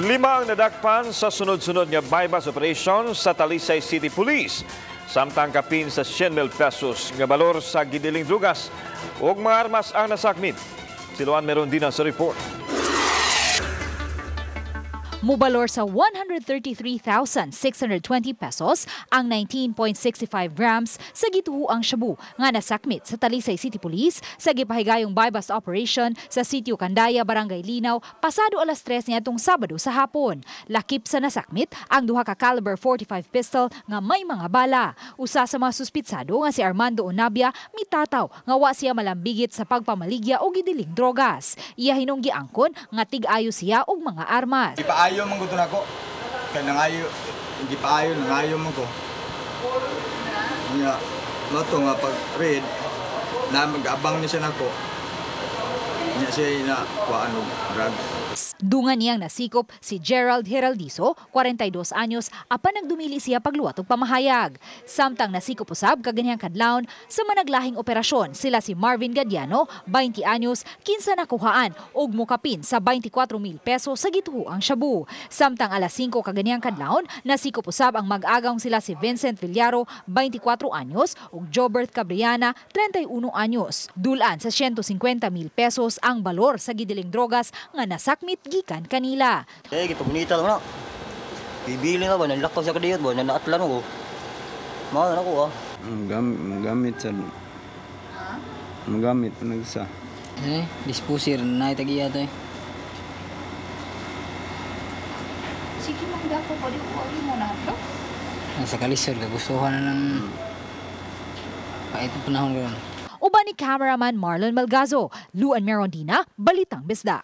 Lima ang nadakpan sa sunod-sunod nga bypass operation sa Talisay City Police. Samtang kapin sa 100,000 pesos nga balor sa gidiling drugas ug mga armas ang nasakmit. Si Luan Merondina sa report. Mubalor sa 133,620 pesos ang 19.65 grams sa gituhuang shabu nga nasakmit sa Talisay City Police sa gipahigayong buy-bust operation sa Sitio Candaya, Barangay Linaw, pasado alas 3 niadtong Sabado sa hapon. Lakip sa nasakmit ang duha ka caliber 45 pistol nga may mga bala. Usa sa mga suspitsado nga si Armando Onabia mitataw nga wa siya malambigit sa pagpamaligya o gidiling drogas. Iya hinong giangkon nga tig-ayo siya og mga armas. Ipaayo man ko nako. Kay nangayo, hindi paayo, nangayo man ko. Nya, mato nga pag read na mag-abang ni siya nako. Nya siya na kuan og drugs. Dungan niyang nasikop si Gerald Geraldizo, 42 anyos, apan nagdumili siya pagluwat og pamahayag. Samtang nasikop usab kaganihang kadlawon sa managlahing operasyon sila si Marvin Gadiano, 20 anyos, kinsa nakuhaan og mukapin sa 24,000 pesos sa gituhuang shabu. Samtang alas 5 kaganihang kadlawon, nasikop usab ang mag-agawng sila si Vincent Villaro, 24 anyos, ug Jobert Cabriana, 31 anyos. Dulan sa 150,000 pesos ang balor sa gidiling drogas nga nasakmit gikan kanila. Eh, gipagunita lang na. Bibili na ba, nanlakaw sa kadiyot ba, nanaatlan ko. Mga na ko ah. Gamit sa... Magamit nagsa. Eh, disposer na itagiya to eh. Sige, mangda ko pa di ko mo na to. Sa kalisod, kagustuhan na ng pait panahon karon. Uban ni cameraman Marlon Malgazo, Luan Merondina, Balitang Bisda.